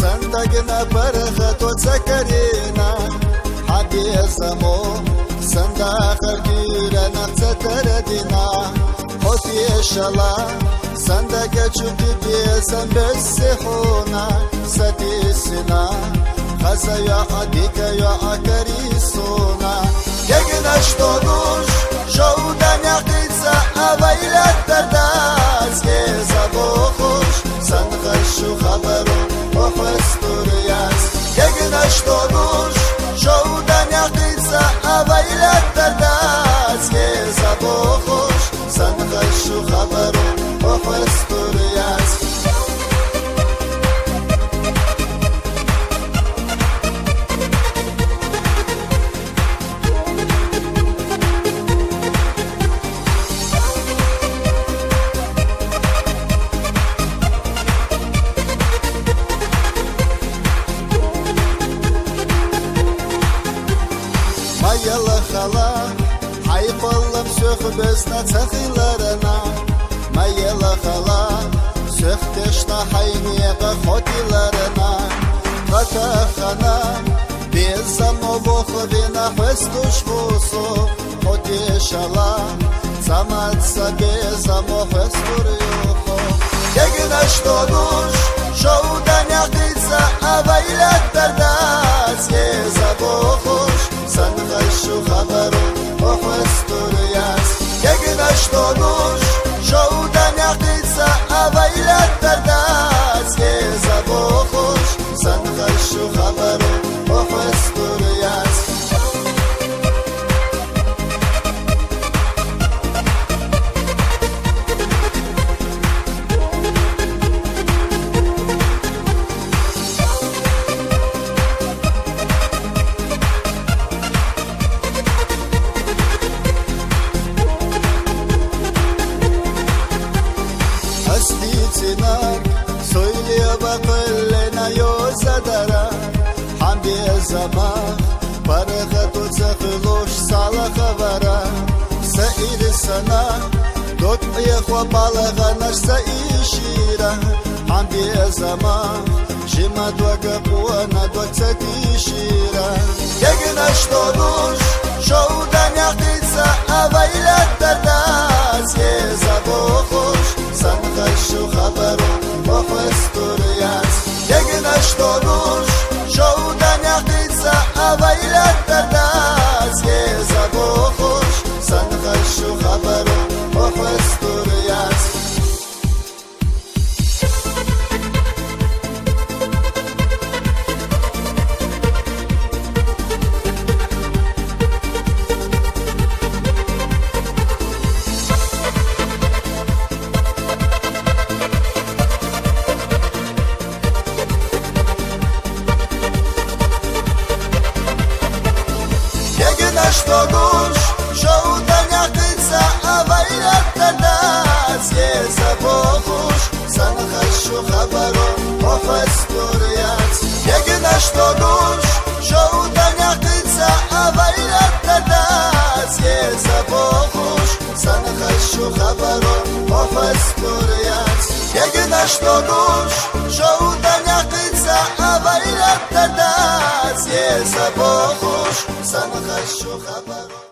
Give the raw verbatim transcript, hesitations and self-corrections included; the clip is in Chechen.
Сандагна паргъато ца карина, гьа безамо, сандахъ гирана ца тарадина. Къотешала, сандага чуди безам бессихуна, садисина, хаза яъ, дика яъ карисуна. Гегнаш тодуш, шоуда някъица авайла дардас, геза бохуш, сан хъашу хабару, о хвестур яс. Гегнаш тодуш, шоуда някъица авайла дардас, геза бохуш, сан хъашу хабару, о хвестур яс. Майяла хала, гьай къвалам сехъ безна цахиларна. Майяла хала, сехъ тешна гьайни къа хотиларна. Къатахана, безамо вохвина хвестуш вусу, къотешала, цамаца безамо хвестур юху. Гегнаш тодуш, шоуда някъица авайла дардас, геза бохуш, сан хъашу хабару, о хвестур яс. Гегнаш тодуш, шоуда някъица авайла дардас, геза бохуш, сан хъашу хабару, о хвестур яс. Гьасти цинар, сойлеба къвеллена йозадара, гьам безама, паргъато цахилуш сала хабара. Са ирсана, докъ яхва балагъанаш са ишира, гьам безама, жима двага къуана дваца дишира. Гегнаш тодуш, шоуда някъица авайла дардас, геза бохуш, сан хъашу хабару, о хвестур яс. Гегнаш тодуш, шоуда някъица авайла дардас, геза бохуш, сан хъашу хабару, о хвестур яс. Гегнаш тодуш, шоуда някъица авайла дардас, геза бохуш, сан хъашу хабару, о хвестур яс. Гегнаш тодуш, шоуда някъица авайла дардас, геза бохуш, сан хъашу хабару, о хвестур яс. Гегнаш тодуш, шоуда някъица авайла дардас, геза бохуш, сан хъашу хабару.